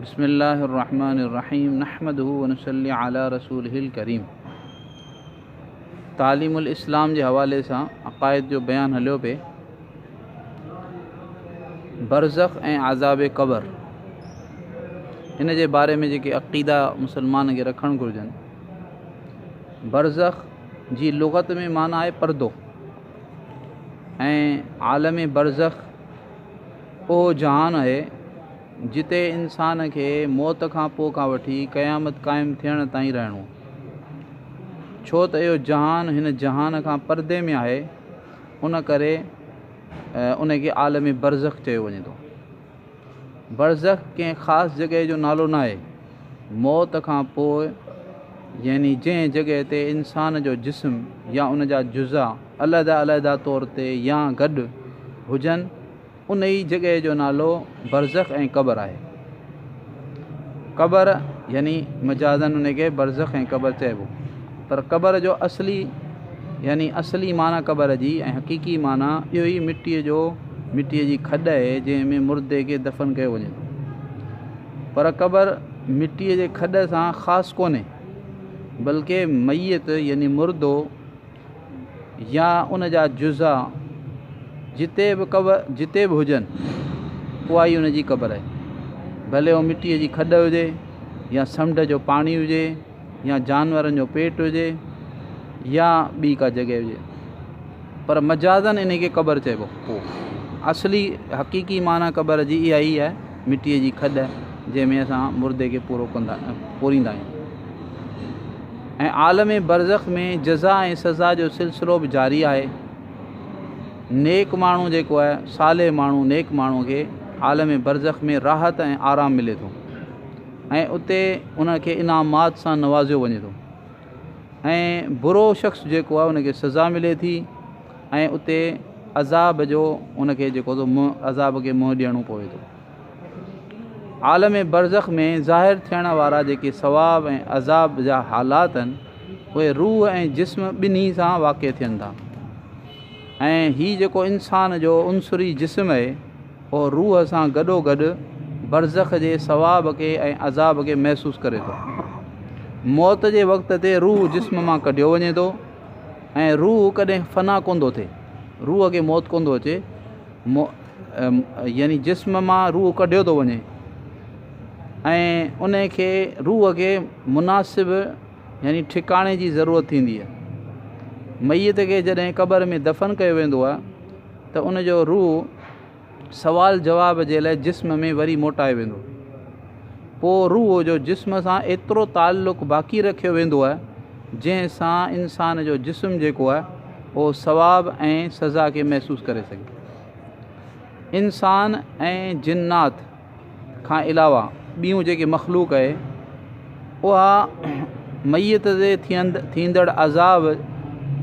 بسم الله الرحمن الرحيم نحمده ونصلي علي رسوله الڪريم تعليم الاسلام جي حوالي سان عقائد جو بيان هليو پئي. برزخ ۽ عذاب قبر ان جي باري ۾ جيڪي عقيدا مسلمان کي رکڻ گهرجن. برزخ جي لغت ۾ معنيٰ آهي پردو ۽ عالم برزخ اهو جهان آهي جتي انسان کي موت کان پوء کان وٺي قيامت قائم ٿيڻ تائين رهڻو. ڇو ته اهو جهان هن جهان کان پردي ۾ آهي ان ڪري ان کي عالم برزخ چيو وڃي ٿو. برزخ ڪنهن خاص جڳهه جو نالو ناهي. موت کان پوء يعني جنهن جڳهه تي انسان جو جسم يا ان جا جزا علحده علحده طور تي يا گڏ هجن ان ئي جڳهه جو نالو برزخ ۽ قبر آهي. قبر يعني مجازاً ان کي برزخ ۽ قبر چئبو پر قبر جو اصلي يعني اصلي معنيٰ قبر جي ۽ حقيقي معنيٰ اهو ئي مٽيء جو مٽيء جي کڏ آهي جنهن ۾ مردي کي دفن ڪيو وڃي ٿو. پر قبر مٽيء جي کڏ سان خاص ڪونهي بلڪه ميت يعني مردو يا ان جا جزا جتي به قبر جتي به هجن اها ئي ان جي قبر آهي. ڀلي اهو مٽيء جي کڏ هجي يا سمنڊ جو پاڻي هجي يا جانورن جو پيٽ هجي يا ٻي ڪا جڳهه هجي پر مجازن ان کي قبر چئبو. پوء اصلي حقيقي معنيٰ قبر جي اها ئي آهي مٽيء جي کڏ جنهن ۾ اسان مردي کي پورو ڪندا پوريندا آهيون. ۽ عالم برزخ ۾ جزا ۽ سزا جو سلسلو به جاري آهي. نيڪ ماڻهو جيڪو آهي صالح ماڻهو نيڪ ماڻهو کي عالم برزخ ۾ راحت ۽ آرام ملي ٿو ۽ اتي ان کي انعامات سان نوازيو وڃي ٿو ۽ برو شخص جيڪو آهي ان کي سزا ملي ٿي ۽ اتي عذاب جو ان کي جيڪو عذاب کي منهن ڏيڻو پوي ٿو. عالم برزخ ۾ ظاهر ٿيڻ وارا جيڪي ثواب ۽ عذاب جا حالات آهن، اهي روح ۽ جسم ٻنهي سان واقع ٿين ٿا ۽ هي جيڪو انسان جو عنصري جسم آهي، اهو روح سان گڏوگڏ برزخ جي ثواب کي ۽ عذاب کي محسوس ڪري ٿو. موت جي وقت تي روح جسم مان ڪڍيو وڃي ٿو ۽ روح ڪڏهن فنا ڪونه ٿو ٿئي، روح کي موت ڪونه ٿو اچي. يعني جسم مان روح ڪڍيو ٿو وڃي ۽ ان کي روح کي مناسب يعني ٺڪاڻي جي ضرورت ٿيندي آهي. ميت کي جڏهن قبر ۾ دفن ڪيو ويندو آهي ته ان جو روح سوال جواب جي لاء جسم ۾ وري موٽايو ويندو. پوء روح جو جسم سان ايترو تعلق باقي رکيو ويندو آهي جنهن سان انسان جو جسم جيڪو آهي اهو ثواب ۽ سزا کي محسوس ڪري سگهي. انسان ۽ جنات کان علاوه ٻيون جيڪي مخلوق آهي اها ميت تي ٿيندڙ عذاب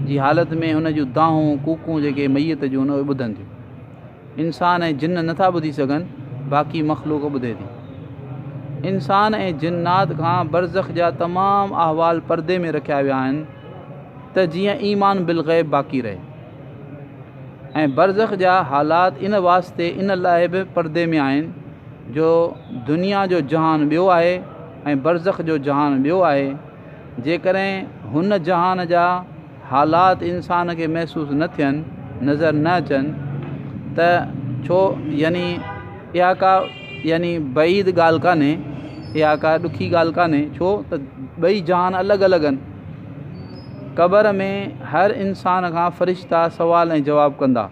جي حالت ۾ هن جون دانهون ڪوڪون جيڪي ميت جون اهي ٻڌن ٿيون. انسان ۽ جن نٿا ٻڌي سگهن باقي مخلوق ٻڌي ٿي. انسان ۽ جنات کان برزخ جا تمام احوال پردي ۾ رکيا ويا آهن ته جيئن ايمان بالغيب باقي رهي ۽ برزخ جا حالات ان واسطي ان لاء به پردي ۾ آهن جو دنيا جو جهان ٻيو آهي ۽ برزخ جو جهان ٻيو آهي جيڪڏهن هن جهان جا حالات انسان کي محسوس نه ٿين، نظر نه اچن ته ڇو يعني اها ڪا يعني بعيد ڳالهه ڪانهي، اها ڪا ڏکي ڳالهه ڪانهي ڇو ته ٻئي جهان الڳ الڳ آهن. قبر ۾ هر انسان کان فرشتا سوال ۽ جواب ڪندا.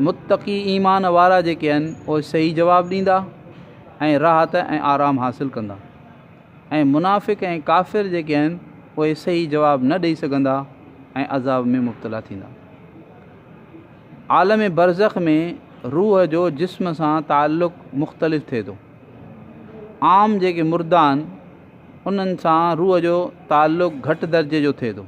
متقي ايمان وارا جيڪي آهن اهي صحيح جواب ڏيندا ۽ راحت ۽ آرام حاصل ڪندا. ۽ منافق ۽ ڪافر جيڪي آهن اهي صحيح جواب نه ڏئي سگهندا ۽ عذاب ۾ مبتلا ٿيندا. عالم برزخ ۾ روح جو جسم سان تعلق مختلف ٿئي ٿو. عام جيڪي مردا آهن انهن سان روح جو تعلق گهٽ درجي جو ٿئي ٿو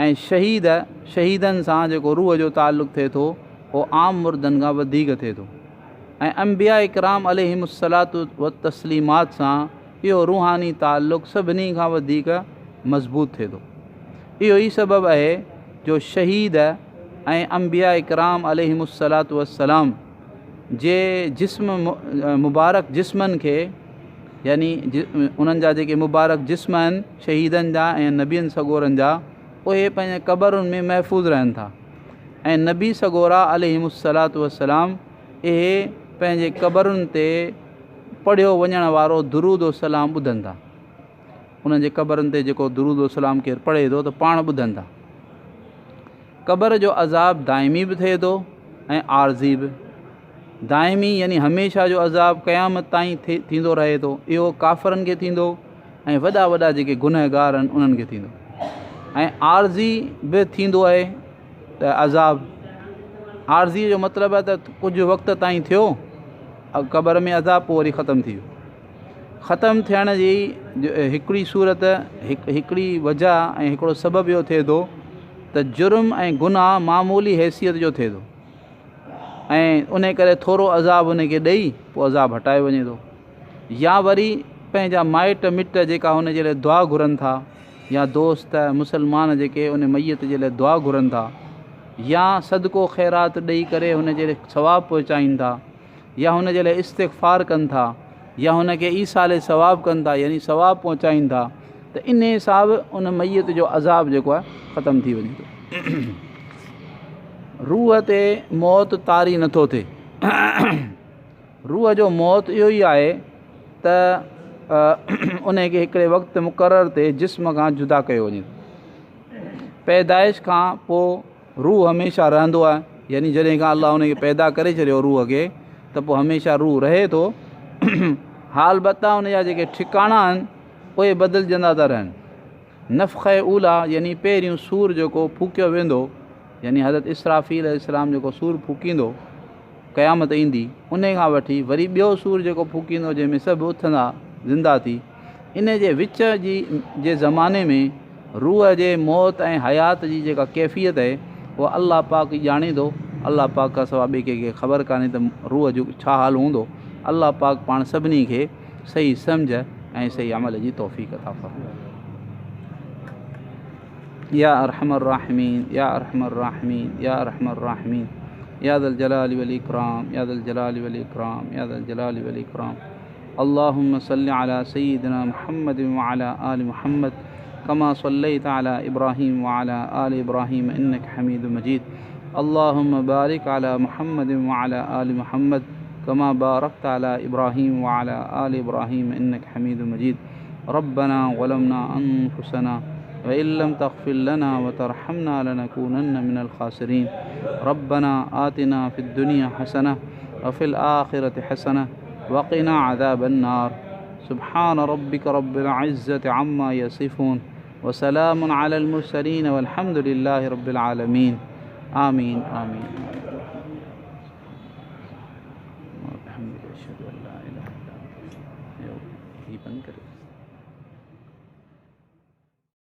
۽ شهيد شهيدن سان جيڪو روح جو تعلق ٿئي ٿو اهو عام مردن کان وڌيڪ ٿئي ٿو. ۽ انبياء ڪرام عليهم الصلوة والتسليمات سان اهو روحاني تعلق سڀني کان وڌيڪ مضبوط ٿئي ٿو. اهو ئي سبب اهي جو شهيد ۽ انبياء ڪرام عليهم الصلوة والسلام جي جسم مبارڪ جسمن کي يعني انهن جا جيڪي مبارڪ جسم آهن شهيدن جا ۽ نبين سڳورن جا اهي پنهنجي قبرن ۾ محفوظ رهن ٿا ۽ نبي سڳورا عليهم الصلوة والسلام اهي پنهنجي قبرن تي پڙهيو وڃڻ وارو درود و سلام ٻڌن ٿا. انهن جي قبرن تي جيڪو درود و سلام ڪير پڙهي ٿو ته پاڻ ٻڌن ٿا. قبر جو عذاب دائمي به ٿئي ٿو ۽ عارضي به. دائمي يعني هميشه جو عذاب قيامت تائين ٿيندو رهي ٿو. اهو ڪافرن کي ٿيندو ۽ وڏا وڏا جيڪي گنهگار آهن انهن کي ٿيندو. ۽ عارضي به ٿيندو آهي ته عذاب عارضي جو مطلب آهي ته ڪجهه وقت تائين ٿيو قبر ۾ عذاب پوء وري ختم ٿي ويو. ختم ٿيڻ جي هڪڙي صورت هڪڙي وجه ۽ هڪڙو سبب اهو ٿئي ٿو ته جرم ۽ گناهه معمولي حيثيت جو ٿئي ٿو ۽ ان ڪري ٿورو عذاب ان کي ڏئي پوء عذاب هٽايو وڃي ٿو يا وري پنهنجا مائٽ مٽ جيڪا هن جي لاء دعا گهرن ٿا يا دوست مسلمان جيڪي ان ميت جي لاء دعا گهرن ٿا يا صدقو خيرات ڏئي ڪري هن جي لاء ثواب پهچائين ٿا يا هن جي لاء استغفار ڪن ٿا يا هن کي ايصال ثواب ڪن ٿا يعني ثواب پهچائين ٿا ته انهي سان به ان ميت جو عذاب جيڪو آهي ختم ٿي وڃي ٿو. روح تي موت طاري نٿو ٿئي. روح جو موت اهو ئي آهي ته ان کي هڪڙي وقت مقرر تي جسم کان جدا ڪيو وڃي ٿو. پيدائش کان پوء روح هميشه رهندو آهي يعني جڏهن کان الله ان کي پيدا ڪري ڇڏيو روح کي ته پوء هميشه روح رهي ٿو ها البته ان جا جيڪي ٺڪاڻا آهن اهي بدلجندا ٿا رهن نفخه اوليٰ يعني پهريون سور جيڪو ڦوڪيو ويندو يعني حضرت اسرافيل عليه السلام جيڪو سور ڦوڪيندو قيامت ايندي انهي کان وٺي وري ٻيو سور جيڪو ڦوڪيندو جنهن ۾ سڀ اٿندا زنده ٿي انهي جي وچ جي جي زماني ۾ روح جي موت ۽ حيات جي جيڪا ڪيفيت اهي اها الله پاڪ ئي ڄاڻي ٿو الله پاڪ کان سوا ٻئي ڪنهن کي خبر ڪانهي ته روح جو ڇا حال هوندو الله پاڪ پاڻ سڀني کي صحيح سمجهه ۽ صحيح عمل جي توفيق عطا فرمائي. يا ارحم الراحمين يا ارحم الراحمين يا ارحم الراحمين يا ذا الجلال والإكرام يا ذا الجلال والإكرام يا ذا الجلال والإكرام اللهم صل على سيدنا محمد وعلى آل محمد كما صليت على إبراهيم وعلى آل إبراهيم إنك حميد مجيد اللهم بارك على محمد وعلى آل محمد كما باركت على إبراهيم وعلى آل إبراهيم إنك حميد مجيد ربنا ظلمنا أنفسنا وإن لم تغفر لنا وترحمنا لنكونن من الخاسرين ربنا آتنا في الدنيا حسنة وفي الآخرة حسنة وقنا عذاب النار سبحان ربك رب العزة عما يصفون وسلام على المرسلين والحمد لله رب العالمين آمين آمين الحمد لله أشهد أن لا إله إلا أنت.